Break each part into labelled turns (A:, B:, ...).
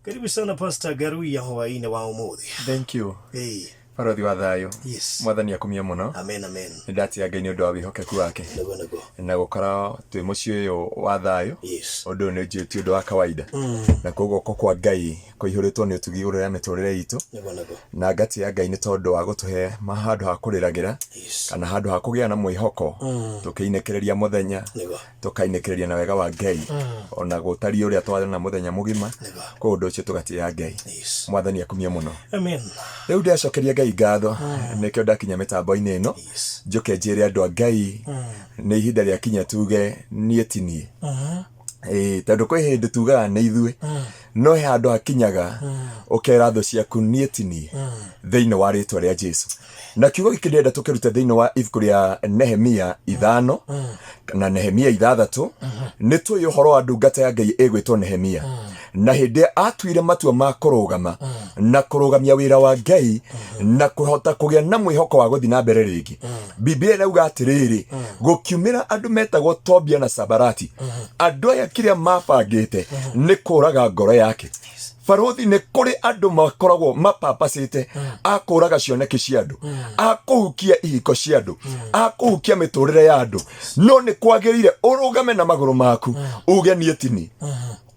A: Karibu sana Pastor Ngaruiya hwaĩ-inĩ wa ũmũthĩ.
B: Thank you.
A: Ĩĩ.
B: Barothi wa thayũ.
A: Yes.
B: Mwathani akumio mũno.
A: Amen, amen.
B: Nĩ ndatĩa Ngai nĩ ũndũ wa wĩhokeku wake.
A: Nĩguo, nĩguo.
B: Na gũkorwo twĩ mũciĩ ũyũ wa thayũ.
A: Yes.
B: Ũndũ ũyũ nĩ njũĩ ti ũndũ wa kawaida. Na koguo guoko kwa Ngai kũihũrĩtwo nĩ ũtugi igũrũ rĩa mĩtũrĩre itũ.
A: Nĩguo, nĩguo.
B: Na ngatĩa Ngai nĩ tondũ wa gũtũhe handũ ha kũrĩragĩra.
A: Yes.
B: Kana handũ ha kũgĩa na mwĩhoko. Tũkĩinĩkĩrĩria mũthenya.
A: Nĩguo.
B: Tũkainĩkĩrĩria na wega wa Ngai. Ona gũtariĩ ũrĩa twarĩ na mũthenya mũgima.
A: Nĩguo.
B: Koguo ũndũ ũcio tũgatĩĩa Ngai.
A: Yes.
B: Mwathani akumio mũno.
A: Amen.
B: Rĩu ndĩracokeria Ngai ngatho nĩkĩo ndakinya mĩtambo-inĩ ĩno.
A: Yes.
B: Njũke njĩre andũ a Ngai nĩ ihinda rĩakinya tuge niĩ ti niĩ. Ĩĩ, tondũ kwĩ hĩndĩ tugaga nĩ ithuĩ no he handũ hakinyaga ũkera thũ ciaku niĩ ti niĩ thĩinĩ wa rĩtwa rĩa Jesu. Na kiugo gĩkĩ ndĩrenda tũkĩrute thĩinĩ wa ibuku rĩa Nehemia 5 na Nehemia 6. Nĩ tũĩ ũhoro wa ndungata ya Ngai ĩgwĩtwo Nehemia, na hĩndĩ atuire matua ma kũrũgama na kũrũgamia wĩra wa Ngai na kũhota kũgĩa na mwĩhoko wa gũthiĩ na mbere rĩngĩ. Biblia ĩrauga atĩrĩrĩ, gũkiumĩra andũ metagwo Tobia na Sabarati. Andũ aya kĩrĩa mabangĩte nĩ kũraga ngoro yake. Barothi, nĩ kũrĩ andũ makoragwo mapapacĩte a kũraga cioneki cia andũ, a kũhukia ihiko cia andũ, a kũhukia mĩtũrĩre ya andũ, no nĩ kwagĩrĩire ũrũgame na magũrũ maku uge niĩ tini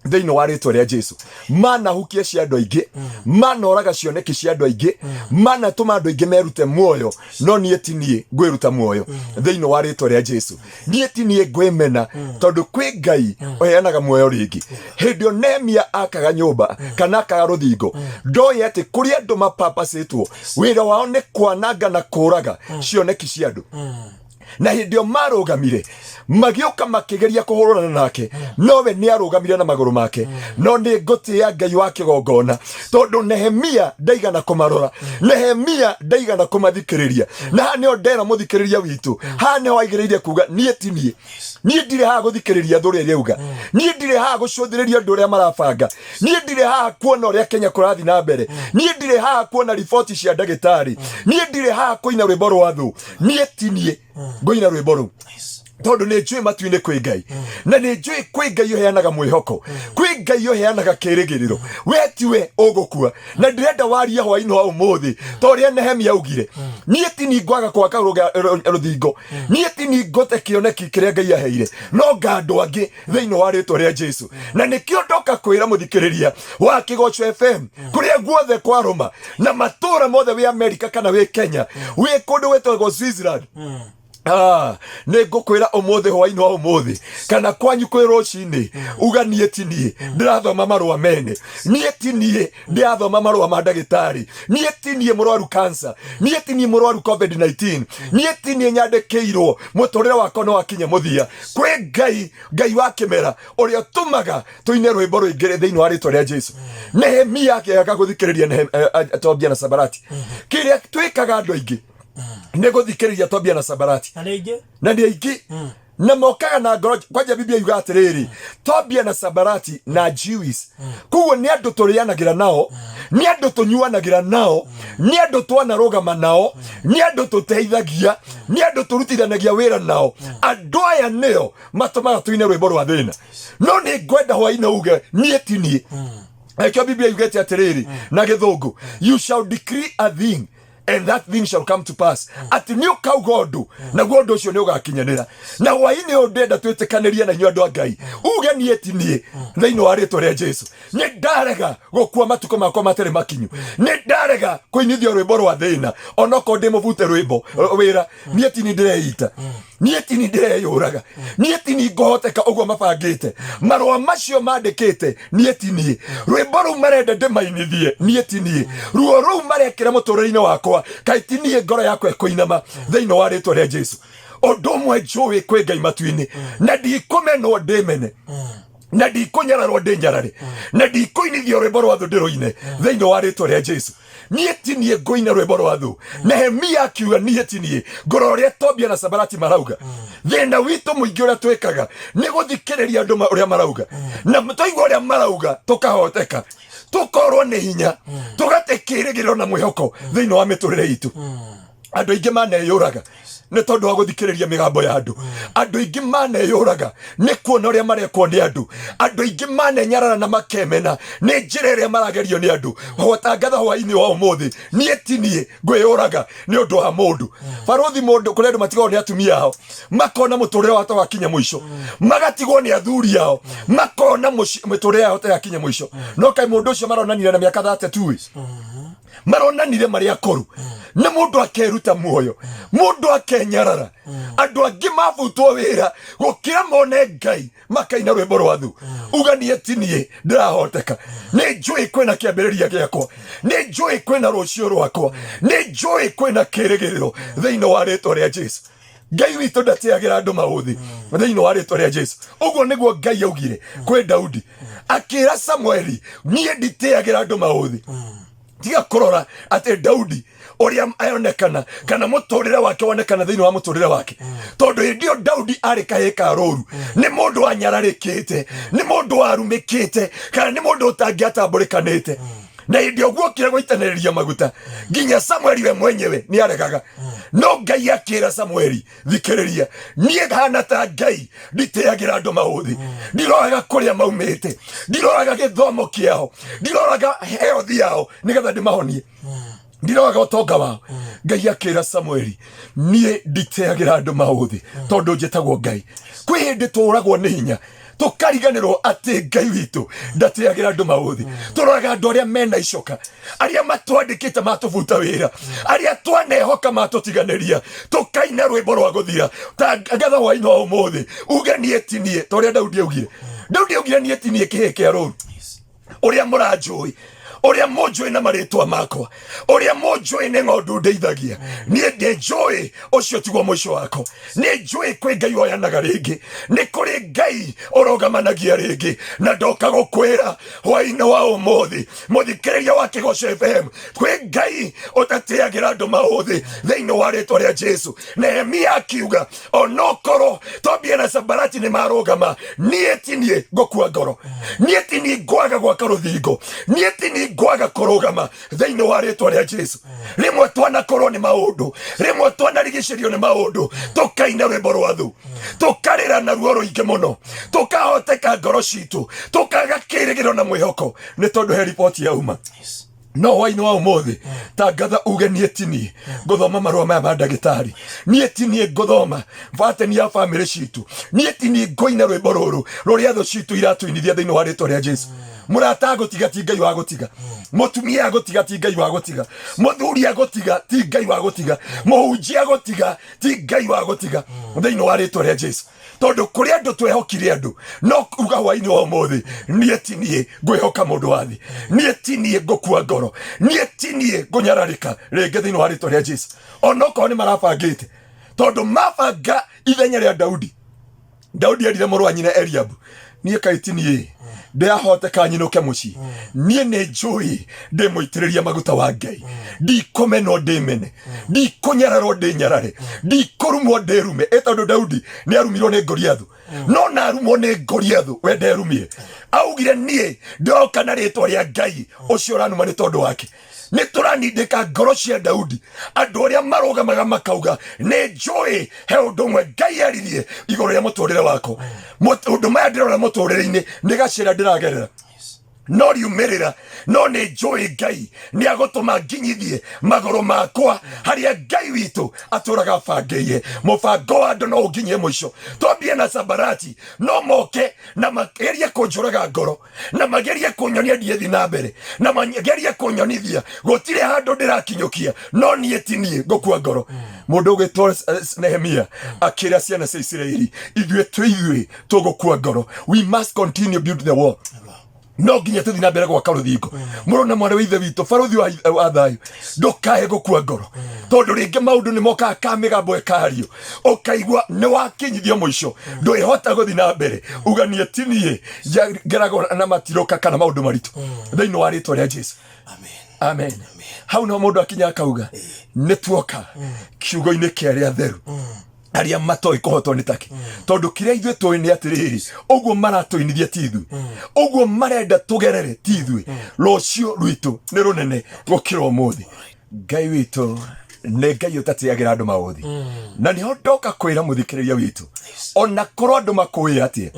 B: thĩinĩ wa rĩtwa rĩa Jesu. Manahukia cia andũ aingĩ, manoraga cioneki cia andũ aingĩ, manatũma andũ aingĩ merute muoyo, no niĩ ti niĩ ngwĩruta muoyo thĩinĩ wa rĩtwa rĩa Jesu. Niĩ ti niĩ ngwĩmena, tondũ kwĩ Ngai ũheanaga muoyo rĩngĩ. Hĩndĩ ĩyo Nehemia akaga nyũmba kana akaga rũthingo, ndoĩ atĩ kũrĩ andũ mapapacĩtwo wĩra wao nĩ kwananga na kũraga cioneki cia andũ. Na hĩndĩ ĩyo marũgamire magĩũka makĩgeria kũhũrana nake, nowe nĩ arũgamire na magũrũ make. No nĩ ngũtĩĩa Ngai wa kĩgongona, tondũ Nehemia ndaigana kũmarora, Nehemia ndaigana kũmathikĩrĩria. Na haha nĩho ndera mũthikĩrĩria witũ, haha nĩho aigĩrĩire kuga niĩ ti niĩ. Niĩ ndirĩ haha gũthikĩrĩria thũ ũrĩa ĩrauga, niĩ ndirĩ haha gũcũthĩrĩria ũndũ ũrĩa marabanga, niĩ ndirĩ haha kuona ũrĩa Kenya kũrathiĩ na mbere, niĩ ndirĩ haha kuona riboti cia ndagĩtarĩ, niĩ ndirĩ haha kũina rwĩmbo rwa thũ. Niĩ ti niĩ ngũina rwĩmbo rũu, tondũ nĩ njũĩ matu-inĩ kwĩ Ngai, na nĩ njũĩ kwĩ Ngai ũheanaga mwĩhoko, kwĩ Ngai ũheanaga kĩĩrĩgĩrĩro. We tiwe ũgũkua. Na ndĩrenda warie hwaĩ-inĩ wa ũmũthĩ ta ũrĩa Nehemia augire, niĩ ti niĩ ngwaga gwaka rũthingo, niĩ ti niĩ ngũte kĩoneki kĩrĩa Ngai aheire, no nga andũ angĩ thĩinĩ wa rĩtwa rĩa Jesu. Na nĩkĩo ndoka kwĩra mũthikĩrĩria wa Kĩgoco FM kũrĩa guothe kwarũma na matũra mothe, wĩ Amerika kana wĩ Kenya, wĩ kũndũ gwĩtagwo Switzerland, nĩ ngũkwĩra ũmũthĩ hwaĩ-inĩ wa ũmũthĩ kana kwanyu kwĩ rũcinĩ, uga niĩ ti niĩ ndĩrathoma marũa mene, niĩ ti niĩ ndĩrathoma marũa ma ndagĩtarĩ, niĩ ti niĩ mũrwaru cancer, niĩ ti niĩ mũrwaru COVID-19, niĩ ti niĩ nyandĩkĩirwo mũtũrĩre wakwa no wakinya mũthia. Kwĩ Ngai, Ngai wa kĩmera ũrĩa ũtũmaga tũine rwĩmbo rũingĩ thĩinĩ wa rĩtwa rĩa Jesu. Nehemia akĩaga gũthikĩrĩria Tobia na Sabarati. Kĩrĩa twĩkaga andũ aingĩ nĩ gũthikĩrĩria Tobia na Sabarati.
A: Na nĩ aingĩ.
B: Na nĩ aingĩ na mokaga na ngoro. Kwanja Biblia yuga atĩrĩrĩ, Tobia na Sabarati na Jews. Koguo nĩ andũ tũrĩanagĩra nao, nĩ andũ tũnyuanagĩra nao, nĩ andũ twanarũgama nao, nĩ andũ tũteithagia, nĩ andũ tũrutithanagia wĩra nao. Andũ aya nĩo matũmaga tũine rwĩmbo rwa thĩna. No nĩ ngwenda hwaĩ-inĩ uge niĩ ti niĩ. Ekĩo Biblia yugĩte atĩrĩrĩ na Gĩthũngũ, you shall decree a thing and that thing shall come to pass, atĩ nĩ ũkauga ũndũ naguo ũndũ ũcio nĩ ũgakinyanĩra. Na hwaĩ-inĩ ũyũ ndĩrenda twĩtĩkanĩrie na inyuĩ andũ a Ngai, uge niĩ ti niĩ thĩinĩ wa rĩtwa rĩa Jesu. Nĩ ndarega gũkua matukũ makwa matarĩ makinyu, nĩ ndarega kũinithio rwĩmbo rwa thĩna onokorwo ndĩ mũbute rwĩmbo wĩra. Niĩ ti niĩ ndĩreita, niĩ ti niĩ ndĩreyũraga, niĩ ti niĩ ngũhoteka ũguo mabangĩte marũa macio mandĩkĩte, niĩ ti niĩ rwĩmbo rũu marenda ndĩmainithie, niĩ ti niĩ ruo rũu marekĩra mũtũrĩre-inĩ wakwa, kaĩ ti niĩ ngoro yakwa ĩkũinama thĩinĩ wa rĩtwa rĩa Jesu. Ũndũ ũmwe njũĩ, kwĩ Ngai matu-inĩ, na ndikũmenwo ndĩmene, na ndikũnyararwo ndĩnyarare, na ndikũinithio rwĩmbo rwa thũ ndĩrũine thĩinĩ wa rĩtwa rĩa Jesu. Niĩ ti niĩ ngũina rwĩmbo rwa thũ. Nehemia akiuga niĩ ti niĩ ngũrora ũrĩa Tobia na Sabarati marauga. Thĩna witũ mũingĩ ũrĩa twĩkaga nĩ gũthikĩrĩria andũ ũrĩa marauga, na twaigua ũrĩa marauga tũkahoteka, tũkorwo nĩ hinya, tũgate kĩĩrĩgĩrĩro na mwĩhoko thĩinĩ wa mĩtũrĩre itũ. Andũ aingĩ maneyũraga. Nĩ tondũ wa gũthikĩrĩria mĩgambo ya andũ. Andũ aingĩ maneyũraga nĩ kuona ũrĩa marekwo nĩ andũ. Andũ aingĩ manenyarara na makemena nĩ njĩra ĩrĩa maragerio nĩ andũ. Gwatangatha hwainĩ wa ũmũthĩ, niĩ ti niĩ ngwĩyũraga nĩ ũndũ wa mũndũ. Barũthi, mũndũ kũrĩ andũ matigagwo nĩ atumia ao, makona mũtũrĩre wao ta wakinya mũico, magatigwo nĩ athuri ao, makona mĩtũrĩre yao ta yakinya mũico. No kaĩ mũndũ ũcio maronanire na mĩaka 32 ĩ? Maronanire marĩ akũrũ, nĩ mũndũ akeruta muoyo, mũndũ akenyarara. Andũ angĩ mabutwo wĩra gũkĩra mone Ngai makaina rwĩmbo rwa thu. Uga niĩ ti niĩ ndĩrahoteka, nĩ njũĩ kwĩna kĩambĩrĩria gĩakwa, nĩ njũĩ kwĩna rũciũ rwakwa, nĩ njũĩ kwĩna kĩrĩgĩrĩro thĩinĩ wa rĩtwa rĩa Jesu. Ngai witũ ndateagĩra andũ maũthĩ thĩinĩ wa rĩtwa rĩa Jesu. Ũguo nĩguo Ngai augire kwĩ Daudi, akĩra Samueli, niĩ nditeagĩra andũ maũthĩ. Tiga kũrora atĩ Daudi ũrĩa aonekana kana mũtũrĩre wake wonekana thĩinĩ wa mũtũrĩre wake, tondũ hĩndĩ ĩyo Daudi arĩ kahĩĩ ka rũru, nĩ mũndũ wanyararĩkĩte, nĩ mũndũ warumĩkĩte, kana nĩ mũndũ ũtangĩatambũrĩkanĩte. Na hĩndĩ ĩyo guokire gũitanĩrĩria maguta, nginya Samueli we mwenyewe nĩ aregaga. No Ngai akĩra Samueli, thikĩrĩria, niĩ hana ta Ngai nditeagĩra andũ maũthĩ. Ndiroraga kũrĩa maumĩte, ndiroraga gĩthomo kĩao, ndiroraga health yao nĩgetha ndĩmahonie, ndiroraga ũtonga wao. Ngai akĩra Samueli, niĩ nditeagĩra andũ maũthĩ tondũ njĩtagwo Ngai. Kwĩ hĩndĩ tũragwo nĩ hinya tũkariganĩrwo atĩ Ngai witũ ndateagĩra andũ maũthĩ. Tũroraga andũ arĩa mena icoka, arĩa matwandĩkĩte matũbuta wĩra, arĩa twanehoka matũtiganĩria, tũkaina rwĩmbo rwa gũthira. Ta ngatha hwainĩ wa ũmũthĩ uge niĩ ti niĩ, ta ũrĩa Daudi augire. Daudi augire, niĩ ti niĩ kĩhĩ kĩa rũru ũrĩa mũranjũĩ, ũrĩa mũnjũĩ na marĩtwa makwa, ũrĩa mũnjũĩ nĩ ng'ondu ndeithagia. Niĩ ndĩ njũĩ ũcio tiguo mũico wakwa. Nĩ njũĩ kwĩ Ngai woyanaga rĩngĩ, nĩ kũrĩ Ngai ũrũgamanagia rĩngĩ. Na ndoka gũkwĩra hwainĩ wa ũmũthĩ, mũthikĩrĩria wa Kĩgoco FM, kwĩ Ngai ũtatĩagĩra andũ maũthĩ thĩinĩ wa rĩtwa rĩa Jesu. Nehemia akiuga, onokorwo Tobia na Sambarati nĩ marũgama, niĩ ti niĩ ngũkua ngoro, niĩ ti niĩ ngwaga gwaka rũthingo, niĩ ti niĩ ngwaga kũrũgama thĩinĩ wa rĩtwa rĩa Jesu. Rĩmwe twanakorwo nĩ maũndũ, rĩmwe twanarigicĩrio nĩ maũndũ, tũkaina rwĩmbo rwa thu, tũkarĩra na ruo rũingĩ mũno, tũkahoteka ngoro citũ, tũkaga kĩrĩgĩrĩro na mwĩhoko, nĩ tondũ he riboti yauma. No hwainĩ wa ũmũthĩ tangatha uge, niĩ ti niĩ ngũthoma marũa maya ma ndagĩtarĩ, niĩ ti niĩ ngũthoma bateni ya bamĩrĩ citũ, niĩ ti niĩ ngũina rwĩmbo rũrũ rũrĩa thũ citũ iratũinithia thĩinĩ wa rĩtwa rĩa Jesu. Mũrata agũtiga ti Ngai wa gũtiga, mũtumia agũtiga ti Ngai wa gũtiga, mũthuri agũtiga ti Ngai wa gũtiga, mũhunjia agũtiga ti Ngai wa gũtiga thĩinĩ wa rĩtwa rĩa Jesu. Tondũ kũrĩ andũ twehokire andũ, no kuga hwainĩ wa ũmũthĩ, niĩ ti niĩ ngwĩhoka mũndũ wa thĩ, niĩ ti niĩ ngũkua ngoro, niĩ ti niĩ ngũnyararĩka rĩngĩ thĩinĩ wa rĩtwa rĩa Jesu. Onokorwo nĩ marabangĩte, tondũ mabanga ithenya rĩa Daudi, Daudi erire mũrũ wa nyina Eliabu, niĩ kaĩ ti niĩ ndĩrahoteka nyinũke mũciĩ? Niĩ nĩ njũĩ ndĩ mũitĩrĩria maguta wa Ngai. Ndikũmenwo ndĩmene, ndikũnyararwo ndĩnyarare, ndikũrumwo ndĩrume. Ĩ tondũ Daudi nĩ arumirwo nĩ Goliathu, no na arumwo nĩ Goliathu we nderumire. Augire, niĩ ndoka na rĩtwa rĩa Ngai ũcio ũranuma nĩ tondũ wake. Nĩ tũranindĩka ngoro cia Daudi, andũ arĩa marũgamaga makauga, nĩ njũĩ he ũndũ ũmwe Ngai eririe igũrũ rĩa mũtũrĩre wakwa. Ũndũ maya ndĩrona mũtũrĩre-inĩ nĩ gacĩra ndĩragerera, no riumĩrĩra, no nĩ njũĩ Ngai nĩ agũtũma nginyithie magũrũ makwa harĩa Ngai witũ atũraga abangĩire. Mũbango wa andũ no ũnginyie mũico. Twambie na Sambarati no moke na magerie kũnjũraga ngoro, na magerie kũnyonia ndiĩthi na mbere, na magerie kũnyonithia gũtirĩ handũ ndĩrakinyũkia, no niĩ ti niĩ ngũkua ngoro. Mũndũ ũgwĩtwo Nehemia akĩra ciana cia Isiraeli, ithuĩ twĩ ithuĩ tũgũkua ngoro? We must continue build the wall. No nginya tũthiĩ na mbere gwaka rũthingo. Mũrũ na mwarĩ wa ithe witũ, barũthi wa thayũ, ndũkae gũkua ngoro, tondũ rĩngĩ maũndũ nĩ mokaga ka mĩgambo ĩkario, ũkaigua nĩ wakinyithio mũico, ndũĩhota gũthiĩ na mbere. Uga, niĩ ti niĩ ngeragwo na matirũka kana maũndũ maritũ thĩinĩ wa rĩtwa rĩa Jesu.
A: Amen.
B: Amen. Hau no mũndũ akinya akauga, nĩ tuoka kiugo-inĩ kĩa arĩa atheru, arĩa matoĩ kũhotwo nĩ take, tondũ kĩrĩa ithuĩ tũĩ nĩ atĩrĩrĩ, ũguo maratũinithia ti ithuĩ, ũguo marenda tũgerere ti ithuĩ. Rũciũ rwitũ nĩ rũnene gũkĩra ũmũthĩ. Ngai witũ Nĩ Ngai ũtatĩagĩra andũ maũthi, na nĩho ndoka kwĩra mũthikĩrĩria witũ, ona korwo andũ makũĩ atĩa,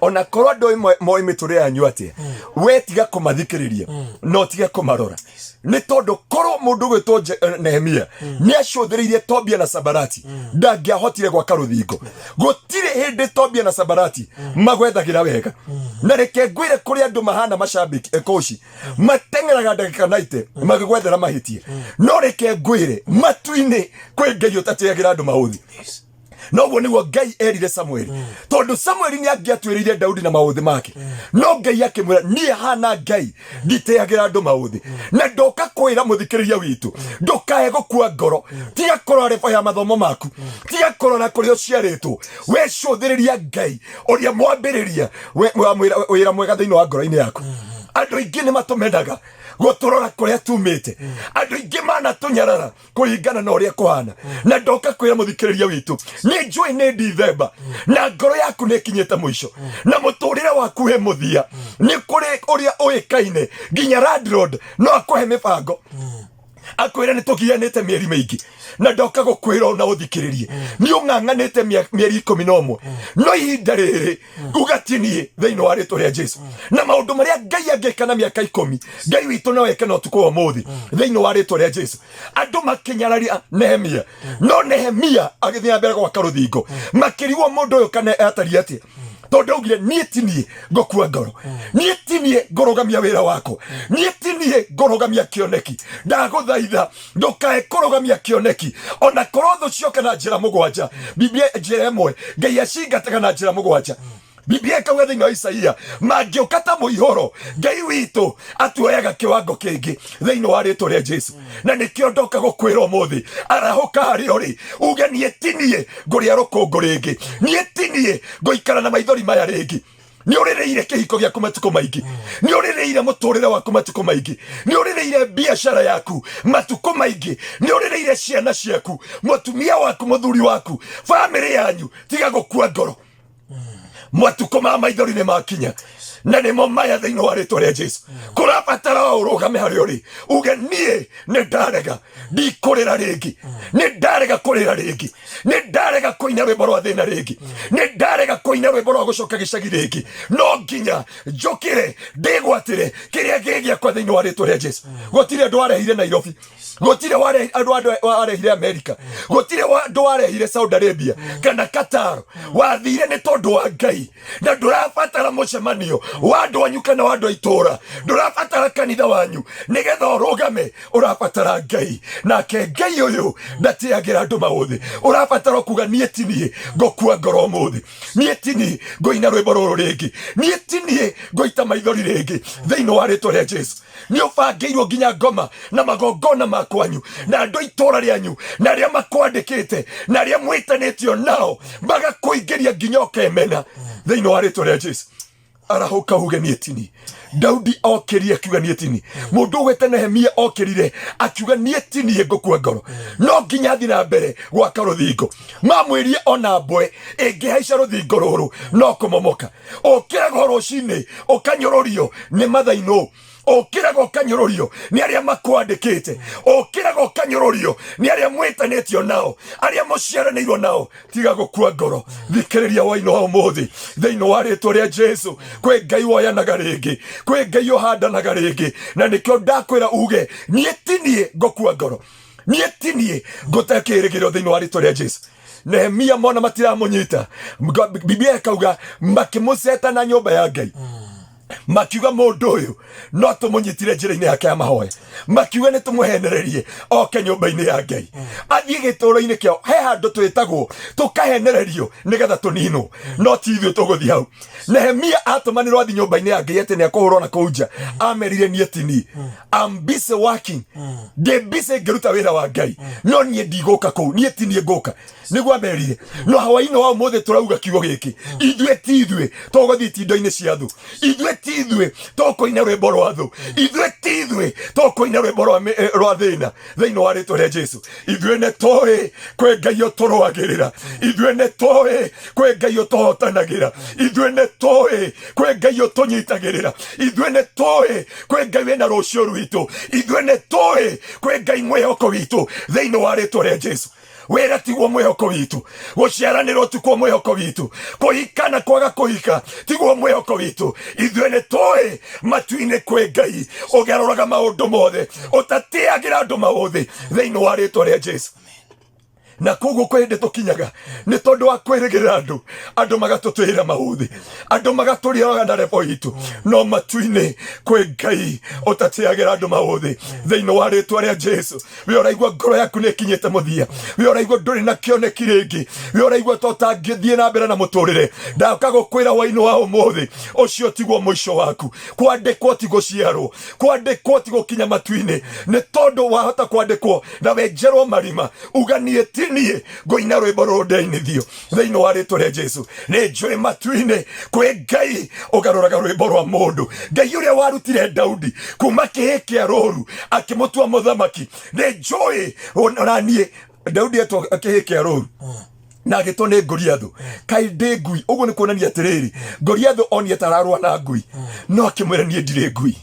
B: ona korwo andũ moĩ mĩtũrĩre yanyu atĩa, we tiga kũmathikĩrĩria na ũtige kũmarora, nĩ tondũ korwo mũndũ ũgwĩtwo Nehemia nĩ acũthĩrĩirie Tobia na Sabarati, ndangĩahotire gwaka rũthingo. Gũtirĩ hĩndĩ Tobia na Sabarati magwethagĩra wega. Na reke ngwĩre, kũrĩ andũ mahana macambĩki koci mateng'eraga ndagĩka 90 magĩgwethera mahĩtie, no reke ngwĩre, matu-inĩ kwĩ Ngai ũtatĩagĩra andũ maũthi. Noguo nĩguo Ngai erire Samueli, tondũ Samueli nĩ angĩatuĩrĩire Daudi na maũthĩ make, no Ngai akĩmwĩra, "Niĩ hana Ngai nditeagĩra andũ maũthĩ." Na ndoka kwĩra mũthikĩrĩria witũ, ndũkae gũkua ngoro. Tiga kũrora rebo ya mathomo maku, tiga kũrora kũrĩa ũciarĩtwo, we cũthĩrĩria Ngai ũrĩa mwambĩrĩria wa wĩra mwega thĩinĩ wa ngoro-inĩ yaku. Andũ aingĩ nĩ matũmendaga gũtũrora kũrĩa tumĩte, andũ aingĩ manatũnyarara kũringana na ũrĩa kũhana. Na ndoka kwĩra mũthikĩrĩria witũ, nĩ njũĩ nĩ Ndithemba na ngoro yaku nĩ ĩkinyĩte mũico na mũtũrĩre waku wĩ mũthia. Nĩ kũrĩ ũrĩa ũĩkaine nginya landlord no akũhe mĩbango, akwĩre nĩ tũgianĩte mĩeri mĩingĩ. Na ndoka gũkwĩra ona ũthikĩrĩrie, nĩ ũng'ang'anĩte mĩeri 11, no ihinda rĩrĩ uga ti niĩ thĩinĩ wa rĩtwa rĩa Jesu. Na maũndũ marĩa Ngai angĩka na mĩaka 10, Ngai witũ no eke na ũtukũ wa ũmũthĩ thĩinĩ wa rĩtwa rĩa Jesu. Andũ makĩnyararia Nehemia, no Nehemia agĩthiĩ na mbere gwaka rũthingo. Makĩrigwo mũndũ ũyũ kana atariĩ atĩa, tondũ augire, "Niĩ ti niĩ ngũkua ngoro, niĩ ti niĩ ngũrũgamia wĩra wakwa, niĩ ti niĩ ngũrũgamia kĩoneki." Ndagũthaitha, ndũkae kũrũgamia kĩoneki ona korwo thũ cioka na njĩra mũgwanja. Biblia njĩra ĩmwe Ngai acingataga na njĩra mũgwanja. Biblia ĩkauga thĩinĩ wa Isaia, mangĩũka ta mũihũro, Ngai witũ atuoyaga kĩwango kĩngĩ thĩinĩ wa rĩtwa rĩa Jesu. Na nĩkĩo ndoka gũkwĩra ũmũthĩ, arahũka harĩa ũrĩ, uge, "Niĩ ti niĩ ngũrĩa rũkũngũ rĩngĩ, niĩ ti niĩ ngũikara na maithori maya rĩngĩ." Nĩ ũrĩrĩire kĩhiko gĩaku matukũ maingĩ, nĩ ũrĩrĩire mũtũrĩre waku matukũ maingĩ, nĩ ũrĩrĩire biacara yaku matukũ maingĩ, nĩ ũrĩrĩire ciana ciaku, mũtumia waku, mũthuri waku, bamĩrĩ yanyu. Tiga gũkua ngoro, matukũ ma maithori nĩ makinya na nĩmo maya thĩinĩ wa rĩtwa rĩa Jesu. Kũrabatara o ũrũgame harĩa ũrĩ, uge, "Niĩ nĩ ndarega, ndikũrĩra rĩngĩ, nĩ ndarega kũrĩra rĩngĩ, nĩ ndarega kũina rwĩmbo rwa thĩna rĩngĩ, nĩ ndarega kũina rwĩmbo rwa gũcoka gĩcagi rĩngĩ. No nginya njũkĩre ndĩgwatĩre kĩrĩa gĩ gĩakwa thĩinĩ wa rĩtwa rĩa Jesu." Gũtirĩ andũ warehire Nairobi, gũtirĩ andũ warehire Amerika, gũtirĩ andũ warehire Saudi Arabia kana Qatar. Wathire nĩ tondũ wa Ngai, na ndũrabatara mũcemanio wa andũ anyu kana wa andũ a itũũra, ndũrabatara kanitha wanyu nĩgetha ũrũgame. Ũrabatara Ngai, nake Ngai ũyũ ndatĩagĩra andũ maũthĩ. Ũrabatara kuga, "Niĩ ti niĩ ngũkua ngoro ũmũthĩ, niĩ ti niĩ ngũina rwĩmbo rũrũ rĩngĩ, niĩ ti niĩ ngũita maithori rĩngĩ," thĩinĩ wa rĩtwa rĩa Jesu. Nĩ ũbangĩirwo nginya ngoma na magongona ma kwanyu na andũ a itũũra rĩanyu na arĩa makwandĩkĩte na arĩa mwĩtanĩtio nao, magakũingĩria nginya ũkemena. Thĩinĩ wa rĩtwa rĩa Jesu, arahũka uge, "Niĩ tini." Daudi okĩrire akiuga, "Niĩ tini." Mũndũ ũgwĩte Nehemia okĩrire akiuga, "Niĩ tiniĩ ngũkua ngoro, no nginya thiĩ na mbere gwaka rũthingo." Mamwĩrie ona mbwe ĩngĩhaica rũthingo rũrũ no kũmomoka. Ũkĩragwo rũcinĩ ũkanyũrũrio nĩ mathainũ, ũkĩraga ũkanyũrũrio nĩ arĩa makwandĩkĩte, ũkĩraga ũkanyũrũrio nĩ arĩa mwĩtanĩtio nao, arĩa mũciaranĩirwo nao. Tiga gũkua ngoro, thikĩrĩria waino wa ũmũthĩ thĩinĩ wa rĩtwa rĩa Jesu. Kwĩ Ngai woyanaga rĩngĩ, kwĩ Ngai ũhandanaga rĩngĩ, na nĩkĩo ndakwĩra uge, "Niĩ ti niĩ ngũkua ngoro, niĩ ti niĩ ngũte kĩĩrĩgĩrĩro," thĩinĩ wa rĩtwa rĩa Jesu. Nehemia mona matiramũnyita, Biblia ĩkauga makĩmũceta na nyũmba ya Ngai, makiuga mũndũ ũyũ no tũmũnyitire njĩra-inĩ yake ya mahoya. Makiuga nĩ tũmũhenererie oke nyũmba-inĩ ya Ngai, athiĩ gĩtũũro-inĩ kĩao. He handũ twĩtagwo tũkahenererio nĩgetha tũninwo, no ti ithuĩ tũgũthiĩ hau. Nehemia atũmanĩrwo athiĩ nyũmba-inĩ ya Ngai atĩ nĩ akũhũrwo na kũu nja, amerire, "Niĩ ti niĩ, I'm busy working, ndĩ busy ngĩruta wĩra wa Ngai, no niĩ ndigũka kũu, niĩ ti niĩ ngũka," nĩguo amerire. No hawainĩ wa ũmũthĩ tũrauga kiugo gĩkĩ, ithuĩ ti ithuĩ tũgũthiĩ itindo-inĩ cia thũ, ithuĩ Ithuĩ ti ithuĩ tũkũina rwĩmbo rwa thũ, ithuĩ ti ithuĩ tũkũina rwĩmbo rwa thĩna thĩinĩ wa rĩtwa rĩa Jesu. Ithuĩ nĩ tũĩ kwĩ Ngai ũtũrũagĩrĩra, ithuĩ nĩ tũĩ kwĩ Ngai ũtũhotanagĩra, ithuĩ nĩ tũĩ kwĩ Ngai ũtũnyitagĩrĩra, ithuĩ nĩ tũĩ kwĩ Ngai wĩna rũciũ rwitũ, ithuĩ nĩ tũĩ kwĩ Ngai mwĩhoko witũ thĩinĩ wa rĩtwa rĩa Jesu. Wĩra tiguo mwĩhoko witũ, gũciaranĩrwo tikuo mwĩhoko witũ, kũhika na kwaga kũhika tiguo mwĩhoko witũ. Ithuĩ nĩ tũĩ matu-inĩ kwĩ Ngai ũgerũraga maũndũ mothe, ũtatĩagĩra andũ maũthĩ thĩinĩ wa rĩtwa rĩa Jesu. Na koguo kwĩ hĩndĩ tũkinyaga nĩ tondũ wa kwĩrĩgĩrĩra andũ, andũ magatũtwĩra maũthĩ, andũ magatũrĩaga na rebo itũ, no matu-inĩ kwĩ Ngai ũtatĩagĩra andũ maũthĩ thĩinĩ wa rĩtwa rĩa Jesu. We ũraigua ngoro yaku nĩ ĩkinyĩte mũthia, we ũraigua ndũrĩ na kĩoneki rĩngĩ, we ũraigua ta ũtangĩthiĩ na mbere na mũtũrĩre, ndaka gũkwĩra hwainĩ wa ũmũthĩ, ũcio tiguo mũico waku. Kwandĩkwo ti gũciarwo, kwandĩkwo ti gũkinya matu-inĩ, nĩ tondũ wahota kwandĩkwo na wenjerwo marima uga niĩ ti niĩ ngũina rwĩmbo rũrũ ndeinithio thĩinĩ wa rĩtwa rĩa Jesu. Nĩ njũĩ matu-inĩ kwĩ Ngai ũgarũraga rwĩmbo rwa mũndũ, Ngai ũrĩa warutire Daudi kuma kĩhĩ kĩa rũru akĩmũtua mũthamaki. Nĩ njũĩ ona niĩ Daudi etwo kĩhĩ kĩa rũru na agĩtwo nĩ Goliathũ, kaĩ ndĩ ngui. Ũguo nĩ kuonania atĩrĩrĩ, Goliathũ onie tararũa na ngui, no akĩmwĩra niĩ ndirĩ ngui,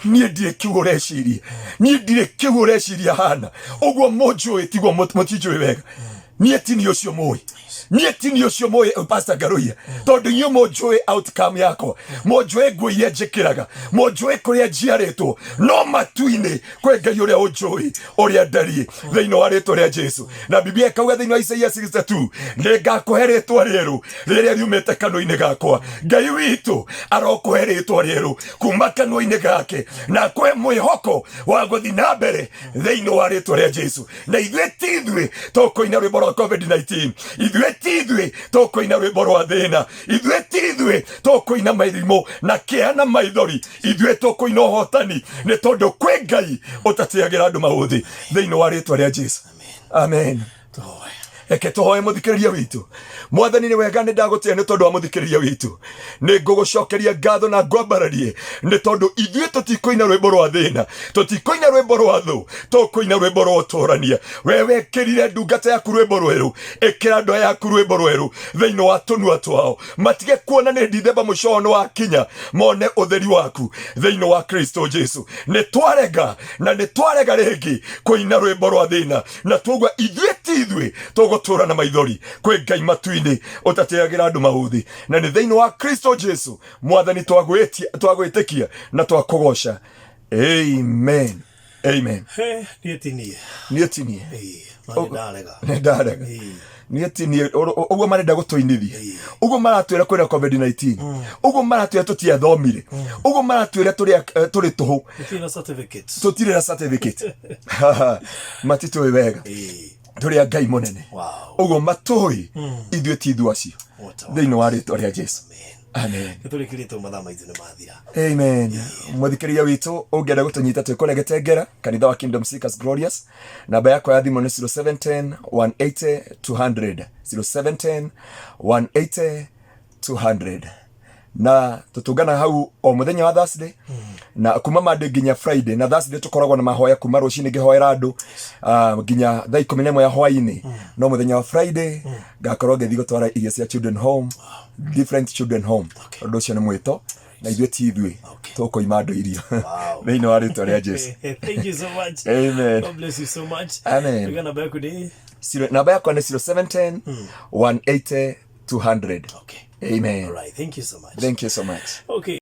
B: niĩ ndirĩ kĩu ũreciria, niĩ ndirĩ kĩu ũreciria hana ũguo mũnjũĩ tiguo mũtinjũĩ wega. Niĩ ti niĩ ũcio mũĩ, niĩ ti niĩ ũcio mũĩ Pastor Ngaruiya, tondũ inyuĩ mũnjũĩ outcome yakwa, mũnjũĩ nguo iria njĩkĩraga, mũnjũĩ kũrĩa njiarĩtwo, no matu-inĩ kwĩ Ngai ũrĩa ũnjũĩ ũrĩa ndariĩ thĩinĩ wa rĩtwa rĩa Jesu. Na Biblia ĩkauga thĩinĩ wa Isaia 62, nĩ ngakũhe rĩtwa rĩerũ rĩrĩa riumĩte kanua-inĩ gakwa. Ngai witũ arokũhe rĩtwa rĩerũ kuma kanua-inĩ gake na akũhe mwĩhoko wa gũthiĩ na mbere thĩinĩ wa rĩtwa rĩa Jesu. Na ithuĩ ti ithuĩ tũkũina rwĩmbo rwa COVID-19, ithuĩ ti ithuĩ tũkũina rwĩmbo rwa thĩna, ithuĩ ti ithuĩ tũkũina mairimũ na kĩeha na maithori, ithuĩ tũkũina ũhotani, nĩ tondũ kwĩ Ngai ũtatĩagĩra andũ maũthĩ thĩinĩ wa rĩtwa rĩa Jesu. Amen.
A: Tũhoe.
B: Reke tũhoe mũthikĩrĩria witũ. Mwathani nĩ wega, nĩ ndagũtĩa nĩ tondũ wa mũthikĩrĩria witũ. Nĩ ngũgũcokeria ngatho na ngwambararie nĩ tondũ ithuĩ tũtikũina rwĩmbo rwa thĩna, tũtikũina rwĩmbo rwa thũ, tũkũina rwĩmbo rwa ũtũrania. We wekĩrire ndungata yaku rwĩmbo rwerũ, ĩkĩra andũ aya aku rwĩmbo rwerũ thĩinĩ wa tũnua twao, matige kuona nĩ Dithemba mũico wao nĩ wakinya, mone ũtheri waku thĩinĩ wa Kristo Jesu. Nĩ twarega na nĩ twarega rĩngĩ kũina rwĩmbo rwa thĩna, na twaigua ithuĩ ti ithuĩ tũgũtũra na maithori. Kwĩ Ngai matu-inĩ ũtatĩagĩra andũ maũthĩ, na nĩ thĩinĩ wa Kristo Jesu Mwathani twagwĩtĩkia na twakũgoca. Amen, amen.
A: He, niĩ ti niĩ.
B: Niĩ ti niĩ.
A: Ĩĩ, na nĩ ndarega.
B: Nĩ ndarega.
A: Ĩĩ.
B: Niĩ ti niĩ. Ũguo marenda gũtũinithia,
A: Ĩĩ.
B: ũguo maratwĩra kwĩna COVID-19, ũguo maratwĩra tũtiathomire, ũguo maratwĩra tũrĩ tũhũ,
A: Tũtirĩ na certificate.
B: Tũtirĩ na certificate, matitũĩ wega.
A: Ĩĩ.
B: Tũrĩ a Ngai mũnene.
A: Wow.
B: Ũguo matũĩ ithuĩ ti ithuĩ acio
A: What a
B: thĩinĩ wa rĩtwa rĩa Jesu.
A: Amen.
B: Amen.
A: Nĩ tũrĩkĩrĩte, mathaa maitũ nĩ mathira.
B: Amen. Mũthikĩrĩria witũ, ũngĩenda gũtũnyita twĩ kũrĩa Gĩtengera, kanitha wa Kingdom Seekers Glorious, namba yakwa ya thimũ nĩ 0710 180 200, 0710 180 200, na tũtũngana hau o mũthenya wa Thursday na kuma Monday nginya Friday. Na Thursday tũkoragwo na mahoya kuma rũcinĩ ngĩhoera andũ nginya thaa 11 ya hwainĩ. No mũthenya wa Friday ngakorwo ngĩthiĩ gũtwara irio cia children home, different children home.
A: Okay.
B: Ũndũ ũcio nĩ mwĩto, na ithuĩ ti ithuĩ
A: Okay.
B: tũkũima andũ irio
A: Wow.
B: thĩinĩ wa rĩtwa rĩa Jesu.
A: Thank you so much.
B: Amen.
A: God bless you so much.
B: Amen.
A: Tuga namba yaku nĩ?
B: Namba yakwa nĩ 0710 180 200.
A: Okay.
B: Amen.
A: All right. Thank you so much.
B: Thank you so much.
A: Okay.